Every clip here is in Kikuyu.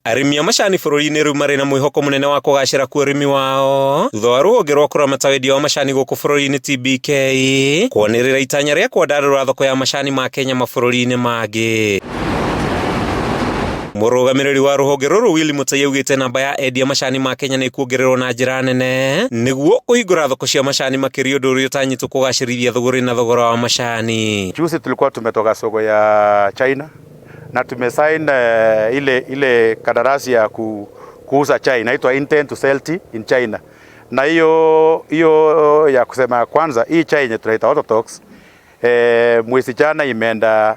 Arĩmi a macani bũrũri-inĩ rĩu marĩ na mwĩhoko mũnene wa kũgacĩra kwa ũrĩmi wao thutha wa rũhonge rwa kũramata wendia wa macani gũkũ bũrũri-inĩ TBK kwanĩrĩra itanya rĩa kwandarũra thoko ya macani ma Kenya mabũrũri-inĩ mangĩ. Mũrũgamĩrĩri wa rũhonge rũrũ Willy Mutai augĩte namba ya endia macani ma Kenya nĩ ĩkuongererwo na njĩra nene nĩguo kũhingũra thoko cia macani makĩria, ũndũ ũrĩa ũtanyĩtwo kũgacĩrithia thũgũrĩ na thogora wa macani. Juzi tulikuwa tumetoka soko ya China na tumesign ile kandarasi ya kuuza chai, inaitwa intent to sell tea in China. Na hiyo ya kusema ya kwanza, hii chai yenye tunaita Autotox, mwezi jana imeenda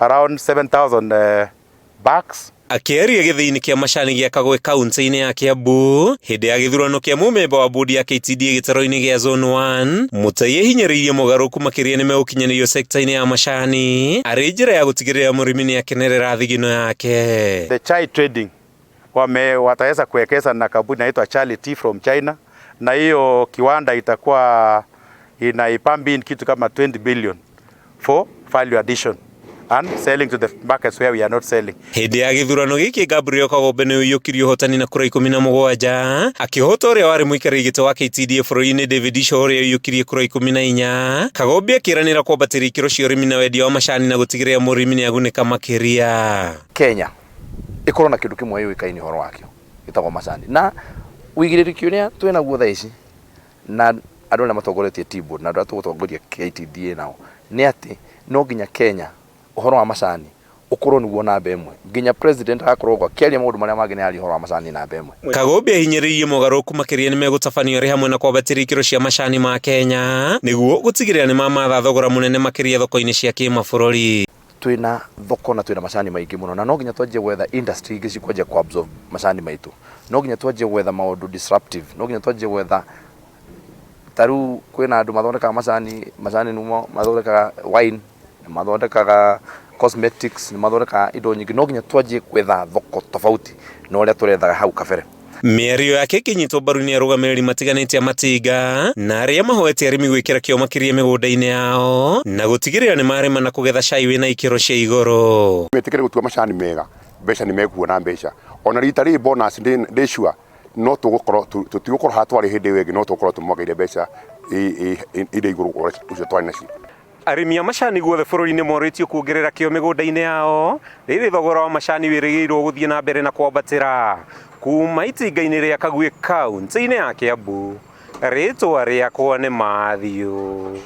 around 7000 bags. Akĩaria gĩthĩi-inĩ kĩa macani gĩa Kagwe kaunti-inĩ ya Kiambu hĩndĩ ya gĩthurano kĩa mũmemba wa bodi ya KTDA gĩtarũ-inĩ gĩa Zone 1, Mutai ehinyĩrĩirie mogarũrũku makĩria nĩ megũkinyanĩrio sekta-inĩ ya macani arĩ njĩra ya gũtigĩrĩra mũrĩmi nĩ akenerera thigino yake. The chai trading wataweza kuwekeza na kampuni inaitwa Charlie Tea from China, na hiyo kiwanda itakuwa inaipump in kitu kama 20 billion for value addition and selling to the markets where we are not selling. Hĩndĩ ya gĩthurano gĩkĩ, Gabriel Kagombe nĩ ũiyũkirie ũhotani na kura 17, akĩhota ũrĩa warĩ mũikarĩri gĩtĩ wa KTDA bũrũri-inĩ David Isho, ũrĩa ũiyũkirie kura 14. Kagombe akĩranĩra kwambatĩria ikĩro cia ũrĩmi na wendia wa macani na gũtigĩrĩra mũrĩmi nĩ agunĩka makĩria. Kenya ĩkorwo na kĩndũ kĩmwe yũĩkaine ũhoro wakĩo gĩtagwo macani, na ũigĩrĩrĩki ũrĩa twĩnaguo thaa ici na andũ arĩa matongoretie Tea Board na andũ arĩa tũgũtongoria KTDA nao nĩ atĩ no nginya Kenya ũhoro wa macani ũkorwo nĩguo namba ĩmwe, nginya president agakorwo akĩaria maũndũ marĩa mangĩ nĩ aria ũhoro wa macani namba ĩmwe. Kagombe ahinyĩrĩirie mogarũrũku makĩria nĩ megũtabanio arĩ hamwe na kwambatĩria ikĩro cia macani ma Kenya nĩguo gũtigĩrĩra nĩ mamatha thogora mũnene makĩria thoko-inĩ cia kĩmabũrũri. Twĩna thoko na twĩna macani maingĩ mũno, na no nginya twanjie gwetha industry ingĩ cikwanjia ku absorb macani maitũ. No nginya twanjie gwetha maũndũ disruptive, no nginya twanjie gwetha, ta rĩu kwĩna andũ mathondekaga macani, macani nĩmo mathondekaga wine, nĩ mathondekaga cosmetics, nĩ mathondekaga indo nyingĩ. No nginya twanjie gwetha thoko tofauti na ũrĩa tũrethaga hau kabere. Mĩario yake ĩkĩnyitwo mbaru nĩ arũgamĩrĩri matiganĩte a matinga na arĩa mahoete arĩmi gwĩkĩra kĩo makĩria mĩgũnda-inĩ yao na gũtigĩrĩra nĩ marĩma na kũgetha cai wĩna ikĩro cia igũrũ. Metĩkĩre gũtua macani mega, mbeca nĩ mekuona mbeca. Ona rita rĩrĩ bonus ndĩ sure no tũgũkorwo tũtigũkorwo haha twarĩ hĩndĩ ĩyo ĩngĩ, no tũgũkorwo tũmwongereire mbeca irĩ igũrũ ũcio twarĩ nacio. Arĩmi a macani guothe bũrũri-inĩ morĩtio kuongerera kĩo mĩgũnda-inĩ yao rĩrĩ thogora wa macani wĩrĩgĩrĩirwo gũthiĩ na mbere na kwambatĩra. Kuma itinga-inĩ rĩa Kagwĩ kaunti-inĩ ya Kiambu, rĩtwa rĩakwa nĩ Matthew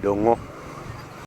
Ndung'u.